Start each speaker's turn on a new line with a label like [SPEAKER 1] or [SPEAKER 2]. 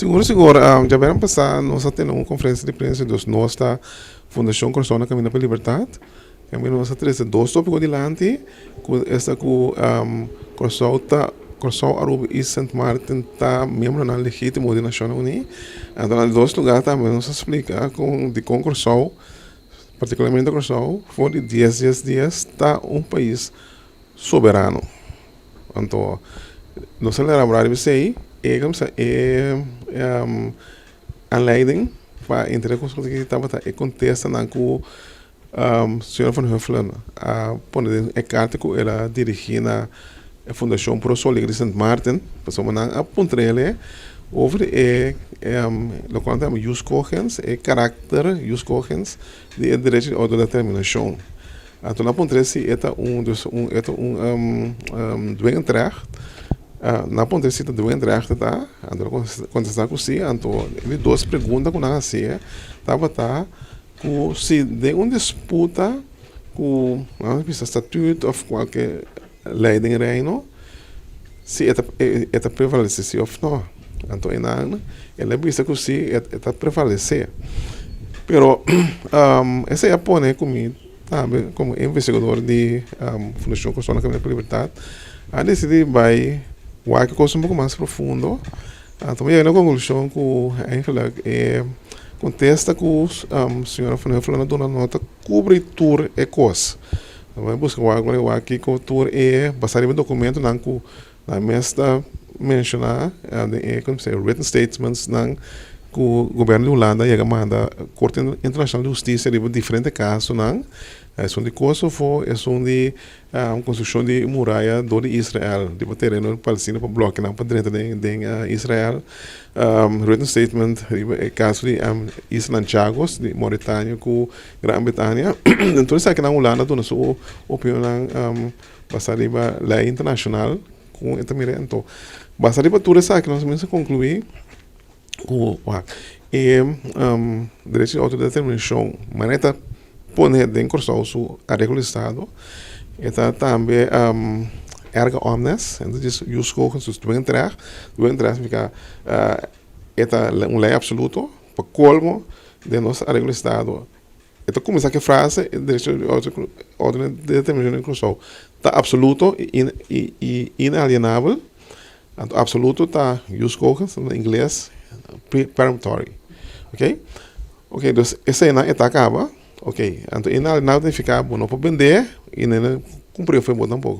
[SPEAKER 1] Sigur, sigur. Djabièrnè pasá nos a tene un konferensia di prensa, dus nos ta Fundashon Kòrsou na Kaminda pa Libertat. Tambe nos a trese dos tópiko dilanti, ku esta ku Kòrsou ta Kòrsou, Aruba i Sint Maarten ta miembronan legítimo di Nashonnan Uní. Anto na dos lugá tambe nos a splika kon dikon Kòrsou, partikularmente Kòrsou, for di dies dies dies ta un pais soberano. Anto nos a elaborá riba esei e e aanleiding pa entre e kos aki tabata e kontestanan ku señor Van Huffelen a pone den e karta ku el a dirigí na e Fundashon Pro Sol di Sint Maarten, pasobra nan a puntr'el over e lokual nan ta yama jus cogens, e karakter jus cogens di e derecho di outodeterminashon. Anto nan a puntr'é si e ta un dus un e ta un dwingend recht. Nan a puntr'é si ta dwingend recht e ta, anto el a kontestá ku si. Anto e di dos pregunta ku nan a hasié tabata ku si den un disputa ku nan a bisa statuut òf kualke lei den Reino si e ta e ta prevalesé si òf no. Anto einan el a bisa ku si e ta prevalesé. Pero esei a pone ku mi tambe komo investigador di Fundashon Kòrsou na Kaminda pa Libertat a disidí bai wak e kos un poko mas profundo. Anto mi yega na konklushon ku eigenlik e kontesta ku señora Van Huffelen a duna no ta kubri tur e kos. Mi a buska wak wak kiko tur e basá riba dokumentonan ku nan mes ta menshoná den e komo se written statements nan ku gobièrnu di Hulanda yega manda Korte Internashonal di Hustisia riba diferente kasonan, esun di Kosovo, esun di konstrukshon di muraya dor di Israel riba tereno palestino pa blòke nan pa drenta den Israel, written statement riba e kaso di Islan Chagos di Mauritania ku Gran Bretania. Den tur esakinan Hulanda duna su opinionnan Basa riba lei internashonal ku e ta mira anto basa riba tur esaki nos mester konkluí ku wak e derecho di outodeterminashon manera e ta pone den Kòrsou su areglo di estado e ta tambe erga omnes jus cogens dus dwingend recht, dwingend recht significa e ta un lei absoluto pa kolmo den nos areglo di estado. E ta kuminsá ku e frase, e derecho di outodeterminashon den Kòrsou ta absoluto i inalienabel. Anto absoluto ta jus cogens, na ingles peremptory. Oke? Oke, dus eseinan e ta kaba. Oke, anto inalienabel ta nifiká bo no por bend'é i no kumpr'é for bo tampoko.